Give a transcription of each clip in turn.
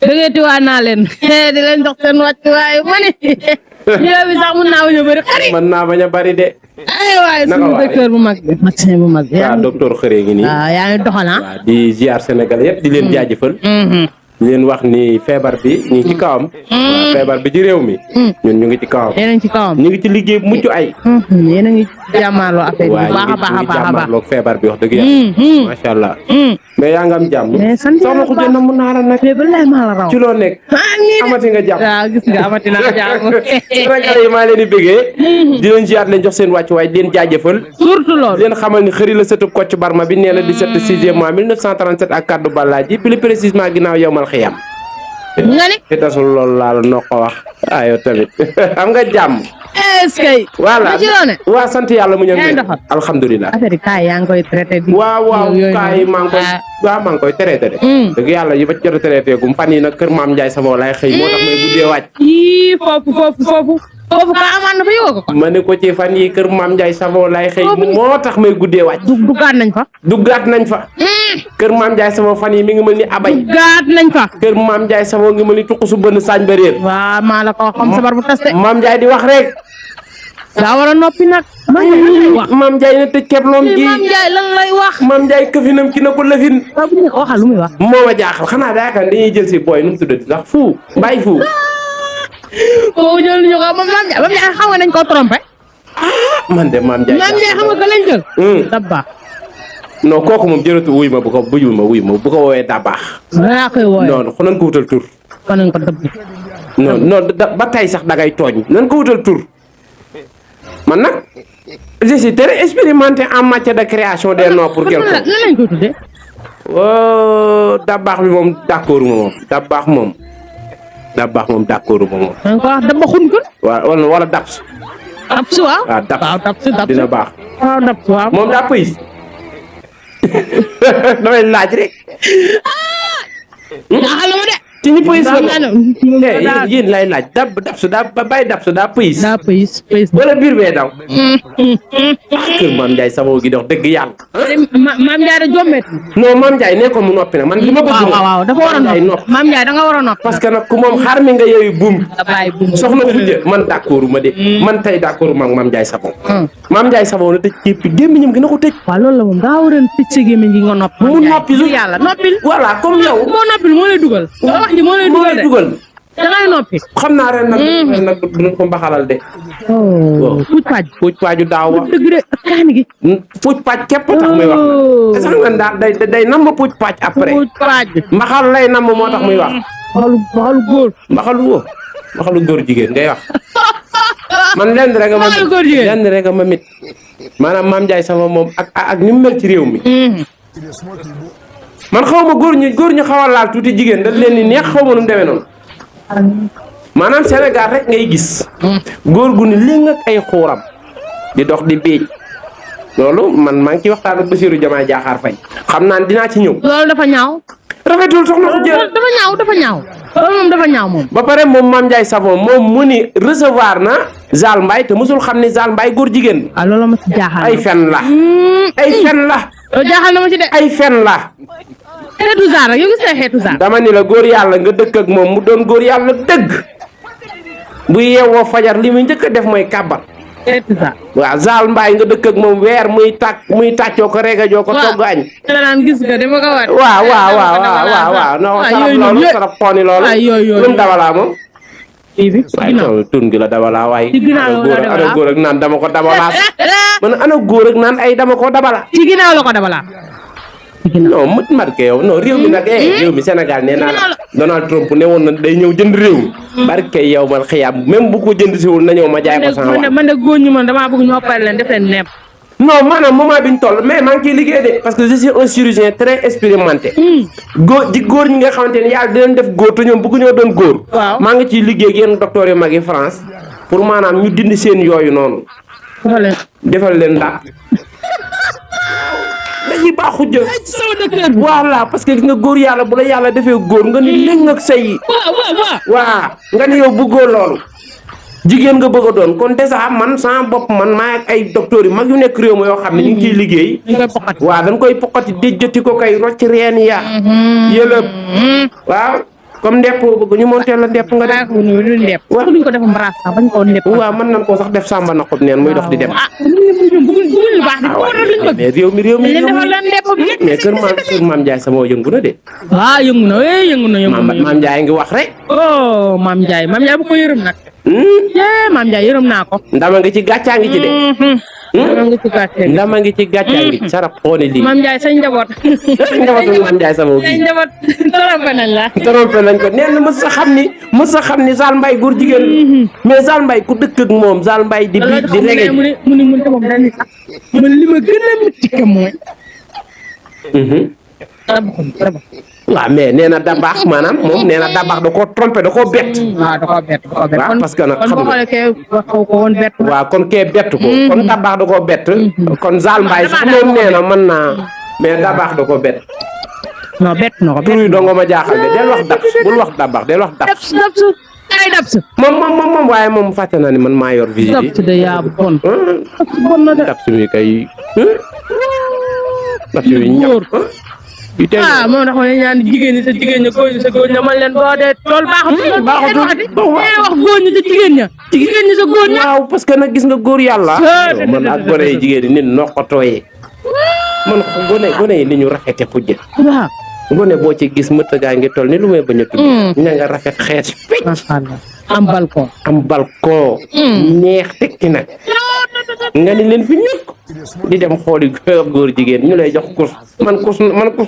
bëggeeti waa naa leen di leen jox seen wàccuwaay ma ne yow bi sax mun naa bañ a bëri xarit mën naa bañ a bari de. ay waay suñu docteur bu mag bi médecin bu mag bi waaw docteur xëree ngi nii. waaw yaa ngi doxal ah. waaw di ziar Sénégal yëpp di leen jaajëfal. di leen wax ni feebar bi ñu ngi ci kawam. waaw feebar bi ci réew mi. ñun ñu ngi ci kawam. yéen a ngi ci kawam. ñu ngi ci liggéey bu mucc ay. yéen a ngi jàmmaarloo affaire bi baax a baax a baax a baax. feebar bi wax dëgg yàlla. macha allah. mais yaa ngi am jàmm. mais sant soxna ko jënd mu naara nag. ba lay maa la raw. ci loo nekk. amati nga jàmm. waaw gis nga amati naa jàmm. Sénégalais yi maa leen di bëggee. di leen ziar leen jox seen wàccuwaay di leen jaajëfal. surtout loolu. di leen xamal ni xëri la sëtub Kocc Barma bi nee na 17 6e mois 1937 ak kaddu Ballaaji plus précisément ginnaaw yowmal xiyam. nga ni. te tasul loolu laa la noo ko wax. yow tamit am nga jàmm. est-ce que. voilà ci loone. waa sant yàlla mu ñëw. yaa ngi doxal alhamdulilah. affaire yi kaay yaa ngi koy traité. waaw kaay maa ngi koy. waaw maa ngi koy traité de. dëgg yàlla yi ba jot a traité gum fan yii nag kër Maam Ndiaye sama lay xëy moo tax may guddee wàcc. yii foofu ka amaan na fa yóbbu ko. ma ne ko ci fan yii kër Maam Ndiaye sama lay xëy moo tax may guddee wàcc. duggaat nañ fa. duggaat nañ fa. kër Maam Ndiaye sama fan yi mi ngi mel ni abay. duggaat nañ fa. kër Maam Ndiaye sama ngi mel ni tuq su bënn saañ ba réer. waaw maa la ko wax xam sabar bu tas de. Maam Ndiaye di wax rek. daa war a noppi nag. Maam Ndiaye na tëj kebloom gi. Maam Ndiaye lan lay wax. Maam Ndiaye këfinam ki na ko lëfin. waaw bu ñu ko waxal lu muy wax. moo ma jaaxal xanaa daa yaakaar dañuy jël si booy nu mu tuddati sax fu bàyyi fu. kooku jël ñu ko Maam Ndiaye xam nga nañ ko trompé. man de Maam Ndiaye. Maam Ndiaye xam nga ko lañ jël. Dabaax. non kooku moom jërëtu wuy ma bu ko woowee Dabaax. danaa koy wooyee. non xu nan ko wutal tur. kon nañ ko dëbb. non ba tey sax dangay tooñ nan ko wutal tur. man nag je suis très expérimenté en matière de création des noms pour quelque chose. nan lañ koy tuddee. Dabaax bi moom d'accord moom Dabaax moom d'accord moom. da nga ko wax dabaxun ko. wala Dabs. Dabs waaw. waaw Dabs waaw Dabs dina baax. waaw Dabs waaw. moom daa pëyis damay laaj rek. jaaxal na ma de. ci ñi pëyis la yéen lay laaj Dabs daa pëyis. daa pëyis. wala biir bee daw. kër Maam Ndiaye Savon gi dox dëgg yàlla. Maam Ndiaye da jommet. non Maam Ndiaye ne ko mu noppi nag man li ma bëgg. waaw dafa war a noppi. Maam Ndiaye da nga war a noppi. parce que nag ku moom xar mi nga yooyu buum. bàyyi buum soxna Khoudia man d'accord ma de. man tey d'accord ma ak Maam Ndiaye Savon. Maam Ndiaye Savon la tëj képp gémmiñam gi na ko tëj. waaw loolu la moom daa war a tëj sa gémmiñ gi nga noppi. mu noppi lu yàlla noppil. voilà comme yow. moo noppil moo lay dugal. wax ji moo lay dugal de. da ngay noppi. xam naa ren nag dinañ ko mbaxalal de. puuj paaju daaw wa. dëgg de kaani gi. puuj paaj képp tax muy wax. te sax nga daal day namm puuj paaj après. puuj paaj. mbaxal lay namm moo tax muy wax. mbaxalu góor. mbaxalu góor jigéen ngay wax. man lenn rek ma mit maanaam Maam Ndiaye sama moom ak ni mu mel ci réew mi. man xaw ma góor ñu xaw a laal tuuti jigéen dañ leen ni neex xaw ma nu mu demee noonu. maanaam Sénégal rek ngay gis. góor gu ni léegi ak ay xuuram di dox di biij loolu man maa ngi ciy waxtaan ak Bassirou Diomaye Diakhar Faye xam naa dinaa ci ñëw. loolu dafa ñaaw. rafetul soxna ko jël dafa ñaaw loolu moom dafa ñaaw moom. ba pare moom Maam Ndiaye Savon moom mu ni recevoir na Zal Mbaye te mosul xam ni Zal Mbaye góor jigéen. ah loolu ma ci jaaxal. ay fen la. loolu jaaxal na ma ci de. ay fen la. xeetu Zal rek yow gis nga xeetu Zal. dama ni la góor yàlla nga dëkk ak moom mu doon góor yàlla dëgg bu yeewoo fajar li muy njëkk a def mooy kàbbar. xeetu Zal. waaw Zal Mbaye nga dëkk ak moom weer muy tàccoo ko regajoo ko togg añ. waaw naan gis nga dama ko war. waaw non sarap loolu sarap xooni loolu. lu mu dabalaa moom. waaye tun gi la dabalaa waaye. ci ginnaaw la dabalaa ana góor ak naan dama ko dabalaas. man ana góor ak naan ay dama ko dabala. ci ginnaaw la ko dabalaa. non mut marqué yow non réew mi nag réew mi Sénégal nee naa la Donald Trump ne woon na day ñëw jënd réew mi. barke yow man xiyaam même bu ko jënd siwul na ñëw ma jaay ko sama wax. man de góor ñi man damaa bëgg ñu opéré leen def leen nepp. non maanaam moment bi ñu toll mais maa ngi ciy liggéey de parce que je suis un chirurgien très expérimenté. góor ñi nga xamante ne yàlla di leen def góor te ñoom bëgg ñoo doon góor. waaw maa ngi ciy liggéey ak yenn docteur yu mag yi France pour maanaam ñu dindi seen yooyu noonu. defal leen ndax. dañuy baaxu jël. sama docteur bi. voilà parce que gis nga góor yàlla bu la yàlla defee góor nga ni léegi ak say. waaw nga ni yow bëggoo loolu. jigéen nga bëgg a doon kon déjà man sama bopp man maa ak ay docteurs yu mag yu nekk réew mi yoo xam ne ñu ngi ciy liggéey. waaw dañ koy poqati déjjati ko kay rocc reen ya. yëlëb waaw comme ndepp bëgg ñu monter la ndepp nga def. ah ñu du ndepp. waaw duñ ko def mbaraas sax bañ koo ndepp. waaw mën nañ koo sax def sàmba na xob neen muy dox di dem. ah bëgg lu baax di ko luñ bëgg. mais réew mi leen defal leen ndepp bi. mais kër maam Ndiaye sama yëngu na de. waaw yëngu na yëngu na. maam Ndiaye ngi wax rek. oh maam Ndiaye bu ko yërëm nag. maam Ndiaye yërëm naa ko. ndama ngi ci gàccaa ngi ci de. ndama ngi ci gàccaa ngi ci sarap xoone lii. maam Ndiaye sañ njaboot. njabootu maam Ndiaye sama sañ njaboot trompé nañ la. trompé nañ ko nee na mës a xam ni Zal Mbaye góor jigéen mais Zal Mbaye ku dëkk ak moom Zal Mbaye di rege. mu ni moom dañ sax man li ma gën a métti ka mooy. waaw mais nee na dabaax maanaam moom nee na dabaax da koo trompé da koo bett. waaw da koo bett. waaw parce que nag xam nga kon ko woon bett. waaw kon kee bett ko. kon dabaax da koo bett. kon Zal Mbaye sax moom nee na mën naa mais dabaax da koo bett. non bett na ko tur yi dong ma jaaxal de del wax dabs bul wax dabaax del wax dabs. dabs moom waaye moom fàtte na ni man maa yor visite yi. dabs de yaa bon. dabs bon na de. dabs mi kay. dabs mi ñàkk. moom ndax ma ne ñaan jigéen ñi sa jigéen ñi góor ñi sa góor ñi man leen boo dee tool baaxatul. wax góor ñi sa jigéen ña. jigéen ñi sa góor ña. waaw parce que nag gis nga góor yàlla. man ak gone yi jigéen ñi nit noqotooyee. man gone yi ni ñu rafete fujje. waaw. gone boo ci gis mëtt gaa ngi toll ni lu may bañ a tudd. ña nga rafet xees picc. macha allah am balcon. neex tekki nag. nga ni leen fi ñëkk di dem xooli góor jigéen ñu lay jox kus man kus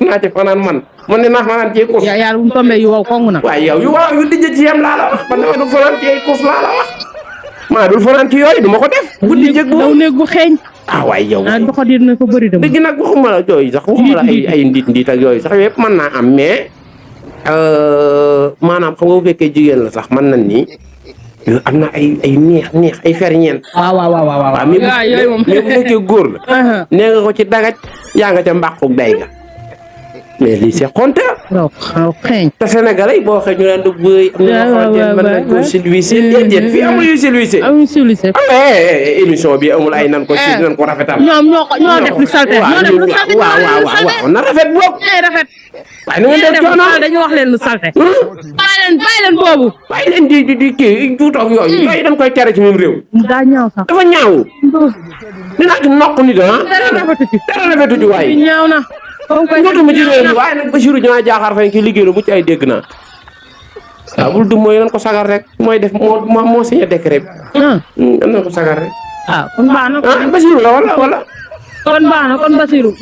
naa ci fanaan man ne naa fanaan ci kus. yàlla bu mu tombee yu wow kongu na. waaye yow yu waaw yu dijj ci yam laa la wax man dama dul fanaan ci ay kus laa la wax maa dul fanaan ci yooyu du ma ko def. guddi jëg bu néeg bu xeeñ. waaye yow. doxadir na ko bëri dem. dëgg nag waxuma la yooyu sax waxuma la ay ndiit ak yooyu sax yëpp mën naa am mais maanaam xam nga bu fekkee jigéen la sax mën nañ ni am na ay neex ay ferñeent. waaw mais bu fekkee góor la. nee nga ko ci dagaj yaa nga ca mbàquk day ga mais lii c'est honte. xeeñ. te Sénégalais boo waxee ñu naan du bëy am na ñoo xamante ne mën nañ ko silvissé déedéet fii amul yu silvissé. émission bi amul ay nan ko nan ko rafetal. ñoo def lu salte. waaw na rafet boobu. rafet. waaye nu ngeen def coono dañu wax leen lu salte. bàyyi leen boobu. bàyyi leen di kii juutoog yooyu. yooyu dañ koy tere ci même réew. daa ñaaw sax. dafa ñaaw. dinaa ci nokk nit ah. dara rafetu ci waaye. ñaaw na. jotuma ci réew mi waaye nag Bassirou Diomaye Diakhar Faye ki liggéey lu mucc ay dégg naa. waaw bul dum mooy nan ko sagar rek mooy def moo signé décret bi. am na ko sagar rek. kon baax na. Bassirou la wala. kon baax na kon Bassirou.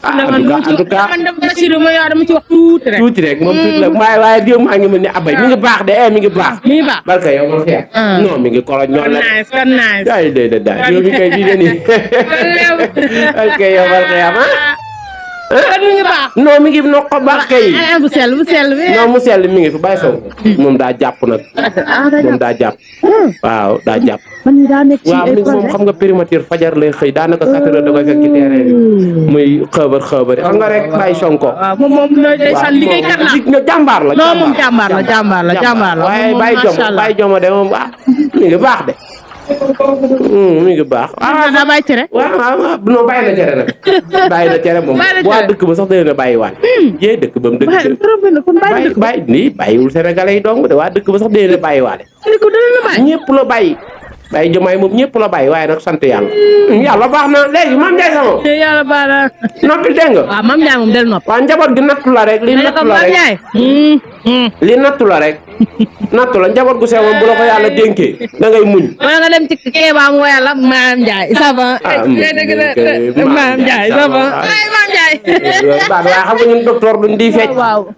en tout cas man Bassirou ma yaa dama ci wax tuuti rek. tuuti rek moom tuuti la waaye réew maa ngi mel ni abay mi ngi baax de mi ngi baax. mi ngi baax barka yow ma fier. non mi ngi koro ñoom la. kon nice. daay yow mi koy di nii. ok yow barka yow kon mi ngi baax. non mi ngi nokk baax kay. bu sell bi. non mu sell mi ngi fi bàyyi sow. moom daa jàpp nag. moom daa jàpp. waaw daa jàpp. man daa nekk ci waaw moom xam nga primature fajar lay xëy daanaka 4 heures da koy fekk ci terrain bi. muy xëbër xam nga rek bàyyi sonko. waaw moom day sànni liggéeykat la. waaw jàmbaar la. non moom jàmbaar la. waaye bàyyi jom de moom mi ngi baax de. mi ngi baax. daa bàyyi cere. waaw non bàyyi na cere nag. bàyyi na cere moom. waa dëkk ba sax day na bàyyi waat. jee dëkk ba mu dëkk. bàyyiwul Sénégalais yi dong de waa dëkk ba sax day na bàyyi waale. ñëpp la bàyyi. bàyyi Diomaye moom ñëpp la bàyyi waaye nag sant yàlla. yàlla baax na léegi Mame Ndiaye sama. yàlla baax na. noppi dégg nga. waaw Mame Ndiaye moom del nopp. waaw njaboot gi nattu la rek. li nattu la rek li nattu la rek. nattu la njaboot gu sew moom bu la ko yàlla dénkee da ngay muñ. wala nga dem ci Kéba mu wayal la Mame Ndiaye ça va. dëgg la Mame Ndiaye ça va. ay Mame Ndiaye. waaw waaye xam nga ñun docteur duñ di fecc.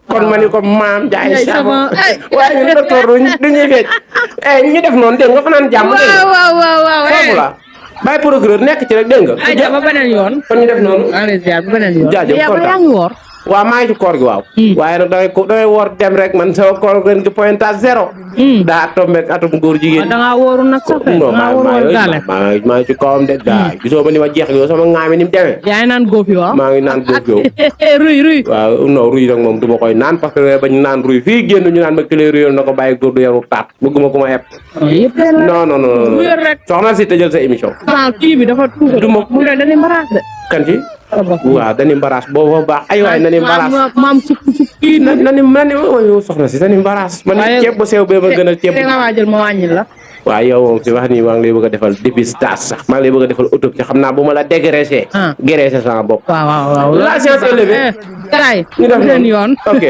kon ma ni ko Mame Ndiaye ça va. waaye ñun docteur duñuy fecc. ñu def noonu dégg nga fa naan jàmm. waaw. foofu la. bàyyi procureur nekk ci rek dégg nga. ay ba beneen yoon. kon ñu def noonu. ba beneen yoon. jaajëf kontaan yaa ngi woor. waaw maa ngi ci koor gi waaw. waaye nag dangay woor dem rek man sama koor ren gi pointage 0. daa tombé atum góor jigéen. da ngaa wóoru nag sax de. non maa ngi ci kawam de daa gisoo ma ni ma jeex yow sama ŋaami ni mu demee. yaa ngi naan góof yi waaw. maa ngi naan góof yow. ruy. waaw non ruy nag moom du ma koy naan parce que bañ naan ruy fii génn ñu naan ma ki lay ruyal na ko bàyyi góor du yaru taat bëgguma ku ma epp. non soxna si tëjal sa émission. kii bi dafa tuuti. du ma mu ne dañuy maraas de. kan ci. waaw dañuy mbaraas boobu baax ay waay nañu mbaraas maam sukk kii na nani yow soxna si nañu mbaraas man ceeb bu sew bee ma gën a ceeb nga waajal ma wàññil la waaw yow moom si wax nii maa ngi lay bëgg a defal dépistage sax maa ngi lay bëgg a defal autopsie xam naa bu ma la dégraissé graissé sama bopp waaw la science élevée kay ñu def leen yoon ok